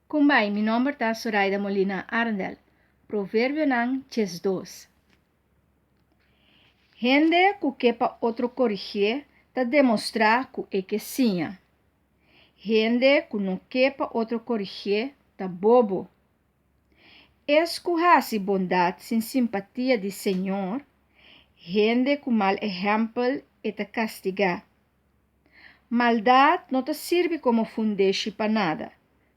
Kumbai, mi nomber ta Soraida Molina Arendel. Proverbionan 12. Hende ku ke pa otro korigié ta demostrá ku e ke siña. Hende ku no ke pa otro korigié ta bobo. Es ku hasi bondat sin simpatia di Señor, hende ku mal ehèmpel e ta kastigá. Maldat no ta sirbi komo fundeshi pa nada,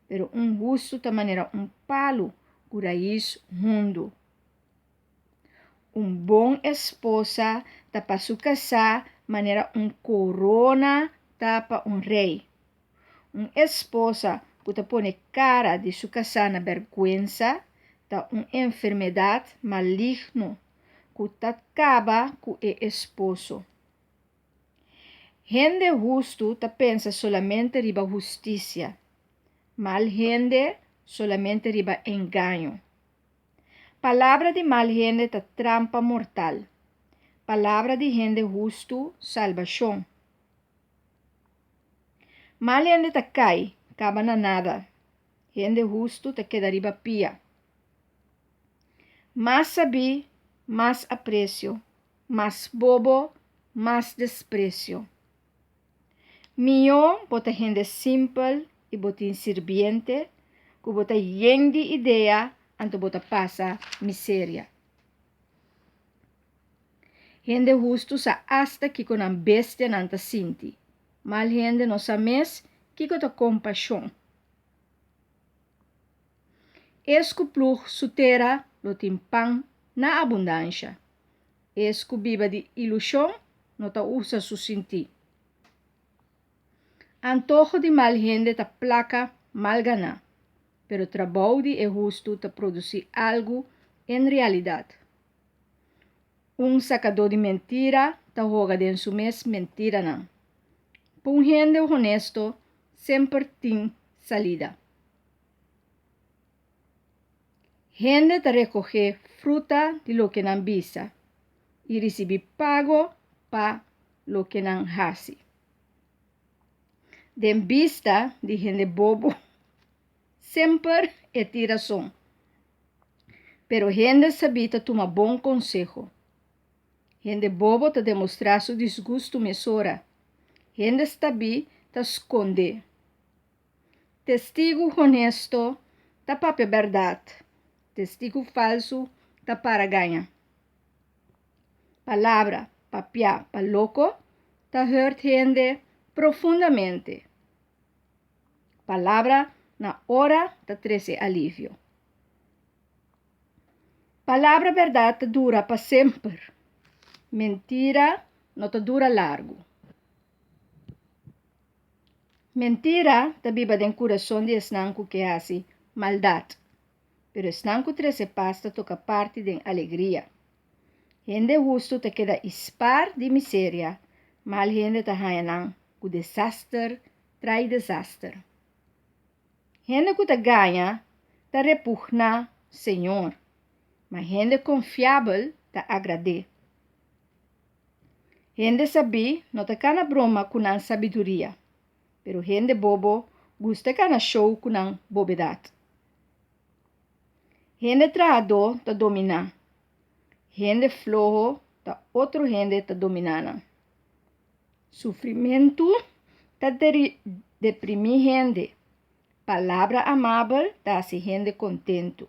pero un hustu ta manera un palu ku rais hundu. Un bon esposa ta pa su kasá manera un korona ta pa un rei. Un esposa ku ta pone kara di su kasá na bèrgwensa ta un enfermedat maligno ku ta kaba ku e esposo. Hende hustu ta pensa solamente riba hustisia, mal hende solamente riba engaño. Palabra di mal hende ta trampa mortal, palabra di hende hustu, salbashon. Mal hende ta kai, kaba na nada, hende hustu ta keda riba pia. Mas sabí, mas apresio, mas bobo, mas despresio. Mihó bo ta hende simpel i bo tin sirbiente, ku bo ta yen di idea anto bo ta pasa miseria. Hende hustu sa asta kiko nan bestianan ta sinti, mal hende no sa mes kiko ta kompashon. Es ku plug su tera lo tin pan na abundansha. Es ku biba di ilushon no ta usa su sintí. Antoho di mal hende ta plaka mal ganá, pero trabou di e hustu ta produsí algu en realidat. Un sakadó di mentira ta hoga den su mes mentiranan. Pa un hende honesto semper tin salida. Hende ta rekohé fruta di loke nan bisa i risibí pago pa loke nan hasi. Den bista di hende bobo, semper e tin rason, pero hende sabí ta tuma bon konseho. Hende bobo ta demostrá su disgustu mesora, hende stabí ta skondé. Testigu honesto ta papia bèrdat, testigu falsu ta para gaña. Palabra papiá pa loko ta hùrt hende profundamente. Palabra na ora ta trese alivio. Palabra bèrdat ta dura pa semper, mentira no ta dura largu. Mentira ta biba den kurason di esnan ku ke hasi maldat, pero esnan ku trese pas ta toka parti den alegria. Hende hustu ta keda ispar di miseria, mal hende ta haña nan ku desaster trai desaster. Hende ku ta gaña ta repugná Señor, ma hende konfiabel ta agrad'é. Hende sabí no ta kana broma ku nan sabiduria, pero hende bobo gusta kana show ku nan bobedat. Hende trahadó ta dominá, hende floho ta otro hende ta dominá nan. Sufrimentu ta deprimí hende, palabra amabel ta hasi hende kontentu.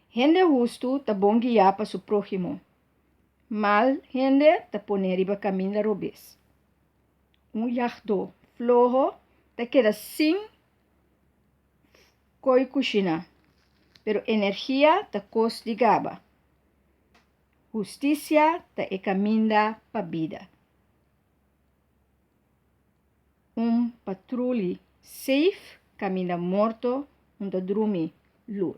Hende hustu ta bon guiá pa su próhimo. Mal hende ta pon'é riba kaminda robes. Un yagdó floho ta keda sin koi kushiná, pero energia ta kos di gaba. Hustisia ta e kaminda pa bida. Un patruli safe kaminda morto un ta drumi lur.